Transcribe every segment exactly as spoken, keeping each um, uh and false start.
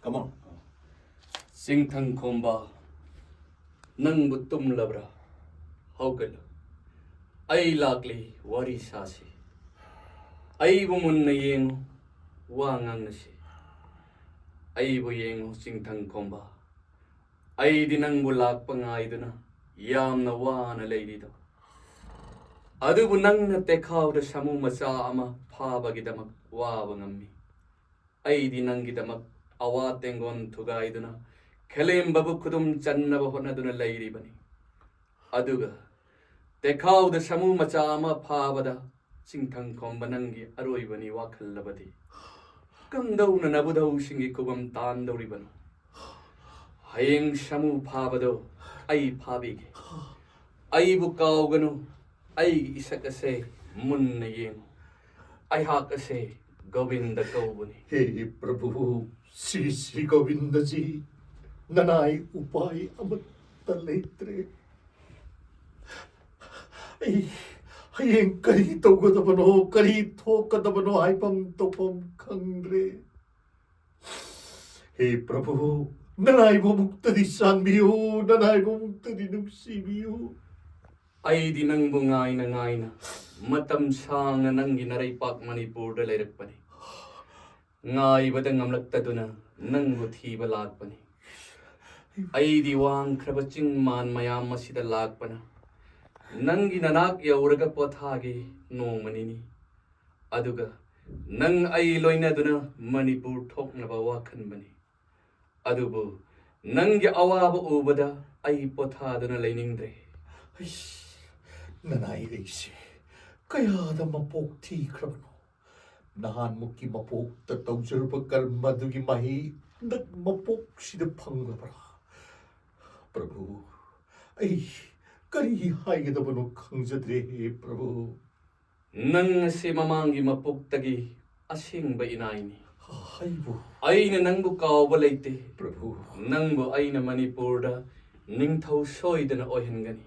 Come on. ꯆꯤꯡꯊꯪ ꯈꯣꯝꯕ, ꯅꯪꯕꯨ ꯇꯨꯝꯂꯕ꯭ꯔꯥ? ꯍꯧꯒꯠꯂꯨ, ꯑꯩ ꯂꯥꯛꯂꯤ, ꯋꯥꯔꯤ ꯁꯥꯁꯤ꯫ ꯑꯩꯕꯨ ꯃꯨꯟꯅ ꯌꯦꯡꯉꯨ, ꯋꯥ ꯉꯥꯡꯅꯁꯤ꯫ ꯑꯩꯕꯨ ꯌꯦꯡꯉꯨ, ꯆꯤꯡꯊꯪ ꯈꯣꯝꯕ, ꯑꯩꯗꯤ ꯅꯪꯕꯨ ꯂꯥꯛꯄ ꯉꯥꯏꯗꯨꯅ ꯌꯥꯝꯅ ꯋꯥꯅ ꯂꯩꯔꯤꯗꯣ꯫ ꯑꯗꯨꯕꯨ ꯅꯪꯅ ꯇꯦꯈꯥꯎꯗ ꯁꯥꯃꯨ ꯃꯆꯥ ꯑꯃ ꯐꯥꯕꯒꯤꯗꯃꯛ ꯋꯥꯕ ꯉꯝꯃꯤ꯫ ꯑꯩꯗꯤ ꯅꯪꯒꯤꯗꯃꯛ ꯑꯋꯥ ꯇꯦꯡꯒꯣꯟ ꯊꯨꯒꯥꯏꯗꯨꯅ ꯈꯦꯂꯦꯝꯕꯕꯨ ꯈꯨꯗꯨꯝ ꯆꯟꯅꯕ ꯍꯣꯠꯅꯗꯨꯅ ꯂꯩꯔꯤꯕꯅꯤ꯫ ꯑꯗꯨꯒ ꯇꯦꯈꯥꯎꯗ ꯁꯥꯃꯨ ꯃꯆꯥ ꯑꯃ ꯐꯥꯕꯗ ꯆꯤꯡꯊꯪ ꯈꯣꯝꯕ ꯅꯪꯒꯤ ꯑꯔꯣꯏꯕꯅꯤ ꯋꯥꯈꯜꯂꯕꯗꯤ, ꯀꯝꯗꯧꯅ ꯅꯕꯨꯙꯧꯁꯤꯡꯒꯤ ꯈꯨꯕꯝ ꯇꯥꯟꯗꯧꯔꯤꯕꯅꯣ? ꯍꯌꯦꯡ ꯁꯥꯃꯨ ꯐꯥꯕꯗꯣ ꯑꯩ ꯐꯥꯕꯤꯒꯦ꯫ ꯑꯩꯕꯨ ꯀꯥꯎꯒꯅꯨ, ꯑꯩꯒꯤ ꯏꯁꯛ ꯑꯁꯦ ꯃꯨꯟꯅ ꯌꯦꯡꯉꯨ꯫ ꯑꯩꯍꯥꯛ ꯑꯁꯦ ꯒꯣꯕꯤꯟꯗ ꯀꯧꯕꯅꯤ꯫ ꯍꯦ ꯄ꯭ꯔꯚꯨ, ꯁ꯭ꯔꯤ ꯁ꯭ꯔꯤ ꯒꯣꯕꯤꯟꯗꯖꯤ, ꯅꯅꯥꯏ ꯎꯄꯥꯏ ꯑꯃꯠꯇ ꯂꯩꯇ꯭ꯔꯦ꯫ ꯑꯩ ꯍꯌꯦꯡ ꯀꯔꯤ ꯇꯧꯒꯗꯕꯅꯣ, ꯀꯔꯤ ꯊꯣꯛꯀꯗꯕꯅꯣ ꯍꯥꯏꯐꯝ ꯇꯧꯐꯝ ꯈꯪꯗ꯭ꯔꯦ꯫ ꯍꯦ ꯄ꯭ꯔꯚꯨ, ꯅꯅꯥꯏꯕꯨ ꯑꯃꯨꯛꯇꯗꯤ ꯆꯥꯟꯕꯤꯌꯨ, ꯅꯅꯥꯏꯕꯨ ꯑꯃꯨꯛꯇꯗꯤ ꯅꯨꯡꯁꯤꯕꯤꯌꯨ꯫ ꯑꯩꯗꯤ ꯅꯪꯕꯨ ꯉꯥꯏꯅ ꯉꯥꯏꯅ ꯃꯇꯝ ꯁꯥꯡꯅ ꯅꯪꯒꯤ ꯅꯔꯩꯄꯥꯛ ꯃꯅꯤꯄꯨꯔꯗ ꯂꯩꯔꯛꯄꯅꯤ꯫ ꯉꯥꯏꯕꯗ ꯉꯝꯂꯛꯇꯗꯨꯅ ꯅꯪꯕꯨ ꯊꯤꯕ ꯂꯥꯛꯄꯅꯤ꯫ ꯑꯩꯗꯤ ꯋꯥꯡꯈ꯭ꯔꯕ ꯆꯤꯡ ꯃꯥꯟ ꯃꯌꯥꯝ ꯑꯁꯤꯗ ꯂꯥꯛꯄꯅ ꯅꯪꯒꯤ ꯅꯅꯥꯛ ꯌꯧꯔꯒ ꯄꯣꯊꯥꯒꯦ ꯅꯣꯡꯃ ꯅꯤꯅꯤ꯫ ꯑꯗꯨꯒ ꯅꯪ ꯑꯩ ꯂꯣꯏꯅꯗꯨꯅ ꯃꯅꯤꯄꯨꯔ ꯊꯣꯛꯅꯕ ꯋꯥꯈꯟꯕꯅꯤ꯫ ꯑꯗꯨꯕꯨ ꯅꯪꯒꯤ ꯑꯋꯥꯕ ꯎꯕꯗ ꯑꯩ ꯄꯣꯊꯥꯗꯨꯅ ꯂꯩꯅꯤꯡꯗ꯭ꯔꯦ꯫ ꯑꯩꯁ, ꯅꯅꯥꯏ ꯑꯩꯁꯦ ꯀꯌꯥꯗ ꯃꯄꯣꯛ ꯊꯤꯈ꯭ꯔꯕꯅꯣ? ꯅꯍꯥꯟꯃꯨꯛꯀꯤ ꯃꯄꯣꯛꯇ ꯇꯧꯖꯔꯨꯕ ꯀꯔꯃ ꯑꯗꯨꯒꯤ ꯃꯍꯩ ꯍꯟꯗꯛ ꯃꯄꯣꯛꯁꯤꯗ ꯐꯪꯂꯕ꯭ꯔꯥ? ꯄ꯭ꯔꯚꯨ, ꯑꯩ ꯀꯔꯤ ꯍꯥꯏꯒꯗꯕꯅꯣ ꯈꯪꯖꯗ꯭ꯔꯦ, ꯍꯦ ꯄ꯭ꯔꯚꯨ꯫ ꯅꯪ ꯑꯁꯤ ꯃꯃꯥꯡꯒꯤ ꯃꯄꯣꯛꯇꯒꯤ ꯑꯁꯦꯡꯕ ꯏꯅꯥꯏꯅꯤ꯫ ꯑꯩꯕꯨ ꯑꯩꯅ ꯅꯪꯕꯨ ꯀꯥꯎꯕ ꯂꯩꯇꯦ꯫ ꯄ꯭ꯔꯚꯨ꯫ ꯅꯪꯕꯨ ꯑꯩꯅ ꯃꯅꯤꯄꯨꯔꯗ ꯅꯤꯡꯊꯧ ꯁꯣꯏꯗꯅ ꯑꯣꯏꯍꯟꯒꯅꯤ꯫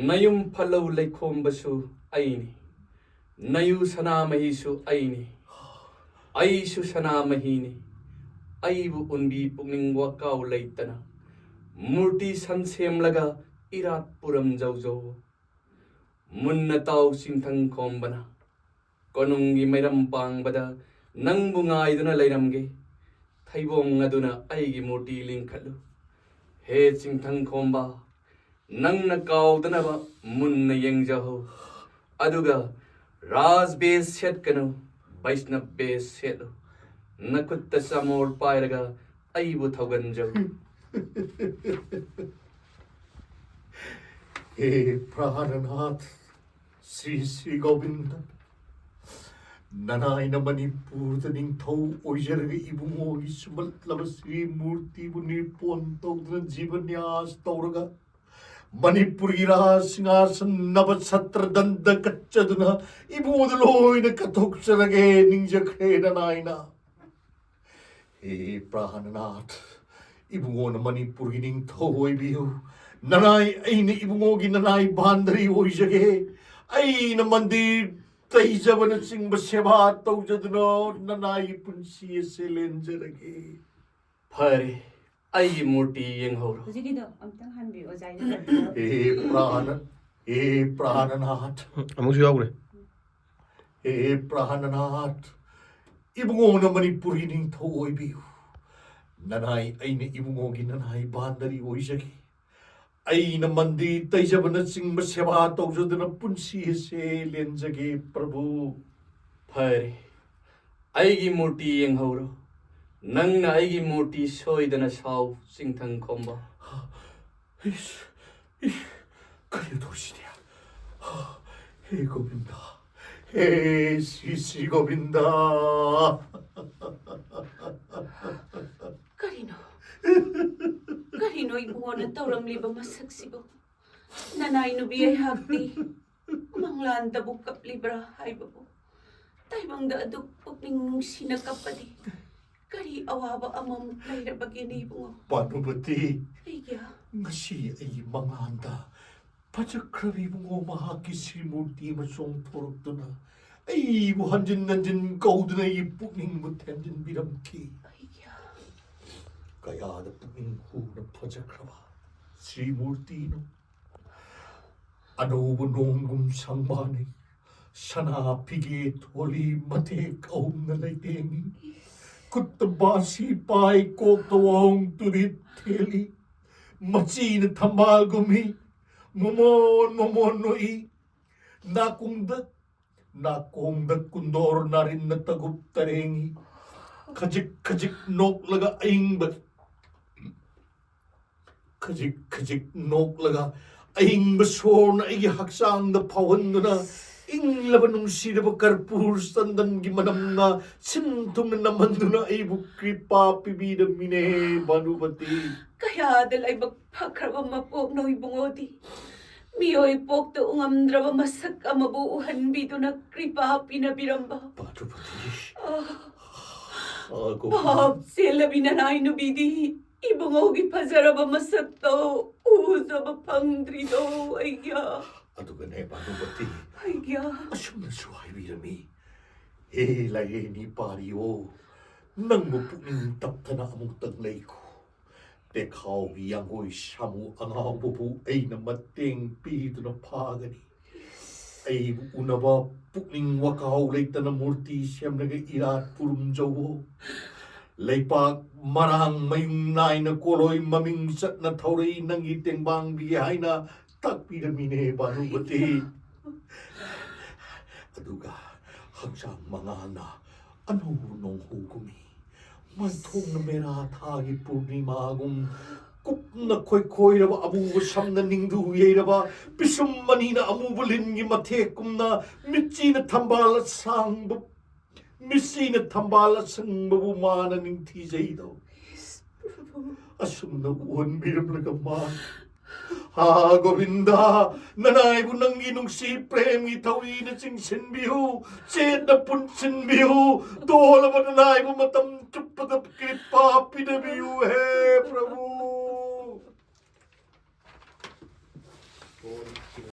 ꯅꯌꯨꯝ ꯐꯠꯂꯧ ꯂꯩꯈꯣꯝꯕꯁꯨ ꯑꯩꯅꯤ꯫ ꯅꯌꯨ ꯁꯅꯥꯃꯍꯤꯁꯨ ꯑꯩꯅꯤ꯫ ꯑꯩꯁꯨ ꯁꯅꯥꯃꯍꯤꯅꯤ꯫ ꯑꯩꯕꯨ ꯎꯟꯕꯤ ꯄꯨꯛꯅꯤꯡ ꯋꯥꯀꯥꯎ ꯂꯩꯇꯅ ꯃꯨꯔꯇꯤ ꯁꯟ ꯁꯦꯝꯂꯒ ꯏꯔꯥꯠ ꯄꯨꯔꯝꯖꯧꯖꯧ꯫ ꯃꯨꯟꯅ ꯇꯥꯎ ꯆꯤꯡꯊꯪ ꯈꯣꯝꯕꯅ, ꯀꯣꯅꯨꯡꯒꯤ ꯃꯩꯔꯝ ꯄꯥꯡꯕꯗ ꯅꯪꯕꯨ ꯉꯥꯏꯗꯨꯅ ꯂꯩꯔꯝꯒꯦ꯫ ꯊꯩꯕꯣꯡ ꯑꯗꯨꯅ ꯑꯩꯒꯤ ꯃꯨꯔꯇꯤ ꯂꯤꯡꯈꯠꯂꯨ꯫ ꯍꯦ ꯆꯤꯡꯊꯪ ꯈꯣꯝꯕ, ꯅꯪꯅ ꯀꯥꯎꯗꯅꯕ ꯃꯨꯟꯅ ꯌꯦꯡꯖꯍꯧ꯫ ꯑꯗꯨꯒ ꯔꯥꯖ ꯕꯦꯁ ꯁꯦꯠꯀꯅꯨ, ꯕꯩꯁꯅꯕ ꯕꯦꯁ ꯁꯦꯠꯂꯨ꯫ ꯅꯈꯨꯠꯇ ꯆꯥꯃꯣꯔ ꯄꯥꯏꯔꯒ ꯑꯩꯕꯨ ꯊꯧꯒꯟꯖꯧ꯫ ꯍꯦ ꯄ꯭ꯔꯥꯅꯅꯥꯊ, ꯁ꯭ꯔꯤ ꯁ꯭ꯔꯤ ꯒꯣꯕꯤꯟꯗ, ꯅꯅꯥꯏꯅ ꯃꯅꯤꯄꯨꯔꯗ ꯅꯤꯡꯊꯧ ꯑꯣꯏꯖꯔꯒ ꯏꯕꯨꯡꯉꯣꯒꯤ ꯁꯨꯝꯕꯠꯂꯕ ꯁ꯭ꯔꯤ ꯃꯨꯔꯇꯤꯕꯨ ꯅꯤꯔꯄꯣꯟ ꯇꯧꯗꯨꯅ ꯖꯤꯕ ꯅ꯭ꯌꯥꯁ ꯇꯧꯔꯒ ꯃꯅꯤꯄꯨꯔꯒꯤ ꯔꯥꯖ ꯁꯤꯡꯍꯥꯁꯟ ꯅꯕ ꯁꯇ꯭ꯔ ꯗꯟꯗ ꯀꯠꯆꯗꯨꯅ ꯏꯕꯨꯡꯉꯣꯗ ꯂꯣꯏꯅ ꯀꯠꯊꯣꯛꯆꯔꯒꯦ ꯅꯤꯡꯖꯈ꯭ꯔꯦ ꯅꯅꯥꯏꯅ꯫ ꯍꯦ ꯄ꯭ꯔꯥꯅꯅꯥꯊ, ꯏꯕꯨꯡꯉꯣꯅ ꯃꯅꯤꯄꯨꯔꯒꯤ ꯅꯤꯡꯊꯧ ꯑꯣꯏꯕꯤꯌꯨ꯫ ꯅꯅꯥꯏ ꯑꯩꯅ ꯏꯕꯨꯡꯉꯣꯒꯤ ꯅꯅꯥꯏ ꯚꯥꯟꯗꯔꯤ ꯑꯣꯏꯖꯒꯦ꯫ ꯑꯩꯅ ꯃꯟꯗꯤꯔ ꯇꯩꯖꯕꯅꯆꯤꯡꯕ ꯁꯦꯕꯥ ꯇꯧꯖꯗꯨꯅ ꯅꯅꯥꯏꯒꯤ ꯄꯨꯟꯁꯤ ꯑꯁꯦ ꯂꯦꯟꯖꯔꯒꯦ꯫ ꯐꯔꯦ, ꯑꯩꯒꯤ ꯃꯨꯔꯇꯤ ꯌꯦꯡꯍꯧꯔꯣ꯫ ꯍꯧꯖꯤꯛꯀꯤꯗꯣ ꯑꯝꯇꯪ ꯍꯟꯕꯤꯌꯨ, ꯑꯣꯖꯥꯒꯤ ꯃꯨꯔꯇꯤꯗꯣ꯫ ꯍꯦ ꯄ꯭ꯔꯥꯅ, ꯍꯦ ꯄ꯭ꯔꯥꯅꯅꯥꯊ, ꯑꯃꯨꯛꯁꯨ ꯌꯥꯎꯈ꯭ꯔꯦ꯫ ꯍꯦ ꯄ꯭ꯔꯥꯅꯅꯥꯊ, ꯏꯕꯨꯡꯉꯣꯅ ꯃꯅꯤꯄꯨꯔꯒꯤ ꯅꯤꯡꯊꯧ ꯑꯣꯏꯕꯤꯌꯨ꯫ ꯅꯅꯥꯏ ꯑꯩꯅ ꯏꯕꯨꯡꯉꯣꯒꯤ ꯅꯅꯥꯏ ꯚꯥꯟꯗꯔꯤ ꯑꯣꯏꯖꯒꯦ꯫ ꯑꯩꯅ ꯃꯟꯗꯤꯔ ꯇꯩꯖꯕꯅꯆꯤꯡꯕ ꯁꯦꯕꯥ ꯇꯧꯖꯗꯨꯅ ꯄꯨꯟꯁꯤ ꯑꯁꯦ ꯂꯦꯟꯖꯒꯦ ꯄ꯭ꯔꯚꯨ꯫ ꯐꯔꯦ, ꯑꯩꯒꯤ ꯃꯨꯔꯇꯤ ꯌꯦꯡꯍꯧꯔꯣ꯫ ꯅꯪꯅ ꯑꯩꯒꯤ ꯃꯨꯔꯇꯤ ꯁꯣꯏꯗꯅ ꯁꯥꯎ, ꯆꯤꯡꯊꯪ ꯈꯣꯝꯕ꯫ ꯏꯁ, ꯏꯁ, ꯀꯔꯤꯅꯣ ꯇꯧꯔꯤꯁꯤꯗꯤ? ꯍꯦ ꯒꯣꯕꯤꯟꯗ, ꯍꯦ ꯁ꯭ꯔꯤ ꯁ꯭ꯔꯤ ꯒꯣꯕꯤꯟꯗ꯫ ꯀꯔꯤꯅꯣ? ꯀꯔꯤꯅꯣ ꯏꯕꯨꯡꯉꯣꯅ ꯇꯧꯔꯝꯂꯤꯕ ꯃꯁꯛꯁꯤꯕꯨ? ꯅꯅꯥꯏ ꯅꯨꯄꯤ ꯑꯩꯍꯥꯛꯇꯤ ꯃꯪꯂꯥꯟꯗꯕꯨ ꯀꯞꯂꯤꯕ꯭ꯔꯥ ꯍꯥꯏꯕꯕꯨ? ꯇꯥꯏꯕꯪꯗ ꯑꯗꯨꯛ ꯄꯨꯛꯅꯤꯡ ꯅꯨꯡꯁꯤꯅ ꯀꯞꯄꯗꯤ ꯀꯔꯤ ꯑꯋꯥꯕ ꯑꯃꯃꯨꯛ ꯂꯩꯔꯕꯒꯦꯅꯦ ꯏꯕꯨꯡꯉꯣ? ꯄꯥꯟꯗꯨꯄꯇꯤ, ꯑꯩꯒꯤ ꯉꯁꯤ ꯑꯩꯒꯤ ꯃꯪꯂꯥꯟꯗ ꯐꯖꯈ꯭ꯔꯕ ꯏꯕꯨꯡꯉꯣ ꯃꯍꯥꯛꯀꯤ ꯁ꯭ꯔꯤꯃꯨꯔꯇꯤ ꯑꯃ ꯆꯣꯡꯊꯣꯔꯛꯇꯨꯅ ꯑꯩꯕꯨ ꯍꯟꯖꯤꯟ ꯍꯟꯖꯤꯟ ꯀꯧꯗꯨꯅ ꯑꯩꯒꯤ ꯄꯨꯛꯅꯤꯡꯕꯨ ꯊꯦꯟꯖꯤꯟꯕꯤꯔꯝꯈꯤ꯫ ꯑꯩꯒꯤ ꯀꯌꯥꯗ ꯄꯨꯛꯅꯤꯡ ꯍꯨꯅ ꯐꯖꯈ꯭ꯔꯕ ꯁ꯭ꯔꯤ ꯃꯨꯔꯇꯤꯅꯣ꯫ ꯑꯅꯧꯕ ꯅꯣꯡꯒꯨꯝ ꯁꯪꯕꯥꯅꯩ, ꯁꯅꯥ ꯐꯤꯒꯦ ꯊꯣꯜꯂꯤ, ꯃꯊꯦꯛ ꯑꯍꯨꯝꯅ ꯂꯩꯇꯦꯡꯉꯤ꯫ ꯈꯨꯠꯇ ꯕꯥꯁꯤ ꯄꯥꯏ, ꯀꯣꯛꯇ ꯋꯥꯍꯣꯡ ꯇꯨꯔꯤꯠ ꯊꯦꯜꯂꯤ꯫ ꯃꯆꯤꯅ ꯊꯝꯕꯥꯜꯒꯨꯝꯃꯤ, ꯃꯣꯃꯣꯟ ꯃꯣꯃꯣꯟ ꯅꯣꯛꯏ꯫ ꯅꯥꯀꯣꯡꯗ, ꯅꯥꯀꯣꯡꯗ ꯀꯨꯟꯗꯣꯔ ꯅꯥꯔꯤꯟꯅ ꯇꯒꯨꯞ ꯇꯔꯦꯡꯉꯤ꯫ ꯈꯖꯤꯛ ꯈꯖꯤꯛ ꯅꯣꯛꯂꯒ ꯑꯏꯪꯕ, ꯈꯖꯤꯛ ꯈꯖꯤꯛ ꯅꯣꯛꯂꯒ ꯑꯏꯪꯕ ꯁꯣꯔꯅ ꯑꯩꯒꯤ ꯍꯛꯆꯥꯡꯗ ꯐꯥꯎꯍꯟꯗꯨꯅ, ꯏꯪꯂꯕ ꯅꯨꯡꯁꯤꯔꯕ ꯀꯔꯄꯨꯔ ꯆꯟꯗꯟꯒꯤ ꯃꯅꯝꯅ ꯁꯤꯟ ꯊꯨꯡꯅ ꯅꯝꯍꯟꯗꯨꯅ ꯑꯩꯕꯨ ꯀ꯭ꯔꯤꯄꯥ ꯄꯤꯕꯤꯔꯝꯃꯤꯅꯦ, ꯚꯥꯅꯨꯄꯇꯤ꯫ ꯀꯌꯥꯗ ꯂꯥꯏꯕꯛ ꯐꯈ꯭ꯔꯕ ꯃꯄꯣꯛꯅꯣ ꯏꯕꯨꯡꯉꯣꯗꯤ꯫ ꯃꯤꯑꯣꯏ ꯄꯣꯛꯇ ꯎꯉꯝꯗ꯭ꯔꯕ ꯃꯁꯛ ꯑꯃꯕꯨ ꯎꯍꯟꯕꯤꯗꯨꯅ ꯀ꯭ꯔꯤꯄꯥ ꯄꯤꯅꯕꯤꯔꯝꯕ꯫ ꯚꯥꯅꯨꯄꯇꯤ꯫ ꯑꯥ, ꯑꯥ, ꯒꯣꯄꯤ꯫ ꯚꯥꯞ ꯆꯦꯜꯂꯕꯤ ꯅꯅꯥꯏ ꯅꯨꯄꯤꯗꯤ ꯏꯕꯨꯡꯉꯣꯒꯤ ꯐꯖꯔꯕ ꯃꯁꯛꯇꯣ ꯎꯖꯕ ꯐꯪꯗ꯭ꯔꯤꯗꯣ, ꯑꯩꯒ꯭ꯌꯥ꯫ ꯑꯗꯨꯒꯅꯦ, ꯚꯥꯅꯨꯄꯇꯤ, ꯑꯩꯒ꯭ꯌꯥ꯫ ꯑꯁꯨꯝꯅꯁꯨ ꯍꯥꯏꯕꯤꯔꯝꯃꯤ, "ꯍꯦ ꯂꯥꯏꯔꯦꯟ ꯄꯥꯔꯤꯌꯣ, ꯅꯪꯕꯨ ꯄꯨꯛꯅꯤꯡ ꯇꯞꯊꯅ ꯑꯃꯨꯛꯇꯪ ꯂꯩꯈꯣ꯫ ꯇꯦꯈꯥꯎꯒꯤ ꯌꯥꯡꯒꯣꯏ ꯁꯥꯃꯨ ꯑꯉꯥꯎꯕꯕꯨ ꯑꯩꯅ ꯃꯇꯦꯡ ꯄꯤꯗꯨꯅ ꯐꯥꯒꯅꯤ꯫ ꯑꯩꯕꯨ ꯎꯅꯕ ꯄꯨꯛꯅꯤꯡ ꯋꯥꯈꯜ ꯂꯩꯇꯅ ꯃꯨꯔꯇꯤ ꯁꯦꯝꯂꯒ ꯏꯔꯥꯠ ꯄꯨꯔꯨꯝꯖꯧꯋꯣ꯫ ꯂꯩꯄꯥꯛ ꯃꯔꯥꯡ ꯃꯌꯨꯡ ꯅꯥꯏꯅ ꯀꯣꯂꯣꯏ ꯃꯃꯤꯡ ꯆꯠꯅ ꯊꯧꯔꯛꯏ ꯅꯪꯒꯤ ꯇꯦꯡꯕꯥꯡꯕꯤꯒꯦ ꯍꯥꯏꯅ ꯇꯥꯛꯄꯤꯔꯝꯃꯤꯅꯦ, ꯚꯥꯅꯨꯄꯇꯤ꯫ ꯑꯗꯨꯒ ꯍꯛꯆꯥꯡ ꯃꯉꯥꯜꯅ ꯑꯅꯧꯕ ꯅꯣꯡꯍꯧꯒꯨꯝꯃꯤ꯫ ꯃꯥꯏꯊꯣꯡꯅ ꯃꯦꯔꯥ ꯊꯥꯒꯤ ꯄꯨꯔꯅꯤꯃꯥꯒꯨꯝ ꯀꯨꯞꯅ ꯈꯣꯏꯈꯣꯏꯔꯕ ꯑꯃꯨꯕ ꯁꯝꯅ ꯅꯤꯡꯗꯨ ꯌꯩꯔꯕ ꯄꯤꯁꯨꯝ ꯑꯅꯤꯅ ꯑꯃꯨꯕ ꯂꯤꯟꯒꯤ ꯃꯊꯦꯛꯀꯨꯝꯅ ꯃꯤꯠꯆꯤꯅ ꯊꯝꯕꯥꯜ ꯑꯁꯥꯡꯕ, ꯃꯤꯠꯆꯤꯅ ꯊꯝꯕꯥꯜ ꯑꯁꯪꯕꯕꯨ ꯃꯥꯅ ꯅꯤꯡꯊꯤꯖꯩꯗꯣ꯫ ꯑꯁꯨꯝꯅ ꯎꯍꯟꯕꯤꯔꯝꯂꯒ ꯃꯥ, ꯍꯥ ꯒꯣꯕꯤꯟꯗ, ꯅꯅꯥꯏꯕꯨ ꯅꯪꯒꯤ ꯅꯨꯡꯁꯤ ꯄ꯭ꯔꯦꯝꯒꯤ ꯊꯧꯔꯤꯅ ꯆꯤꯡꯁꯤꯟꯕꯤꯌꯨ, ꯆꯦꯠꯅ ꯄꯨꯟꯁꯤꯟꯕꯤꯌꯨ, ꯇꯣꯜꯂꯕ ꯅꯅꯥꯏꯕꯨ ꯃꯇꯝ ꯆꯨꯞꯄꯗ ꯀ꯭ꯔꯤꯄꯥ ꯄꯤꯅꯕꯤꯌꯨ, ꯍꯦ ꯄ꯭ꯔꯚꯨ꯫